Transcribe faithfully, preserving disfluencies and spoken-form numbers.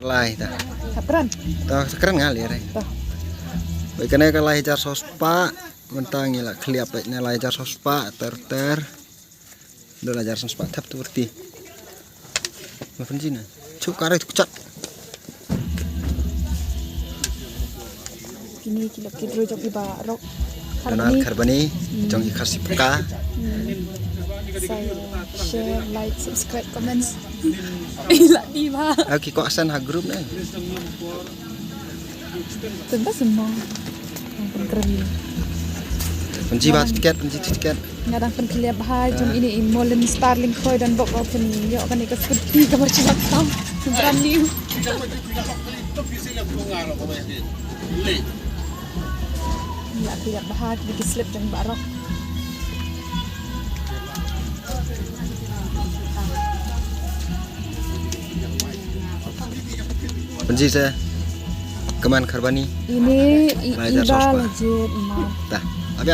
Lai ta. Sakran. Ta sakran nga leh rai. Ta. Bai kane ka lai hajar saw spah. Mynta ngi la khliap bad ne lai hajar saw spah ter ter. Dua lai hajar saw spah thap tu berti. Ma pynji na. Chup ka rai tu kuchat. Kini ki lok ki dro jong i Bah Rok. Donald Kharbani. Kharbani, jong i Khasi Paka. Sa share, like, subscribe, comments. Ila di ba. Aku kok asan ha group na. Tenta semua. Pynkrem. Pynji ba tiket, pynji tiket. Nga dang pynkhlieh bha jong ine i Molin Starlink koi don bok, pynïoh kane ka scooty kaba shu lap tam. Pynkrem ni. Ïa, khlieh bha ki slip jong Bah Rok. Pynji se. Kmen Kharbani. Ine i, iba la jied ma. Dah. Abia.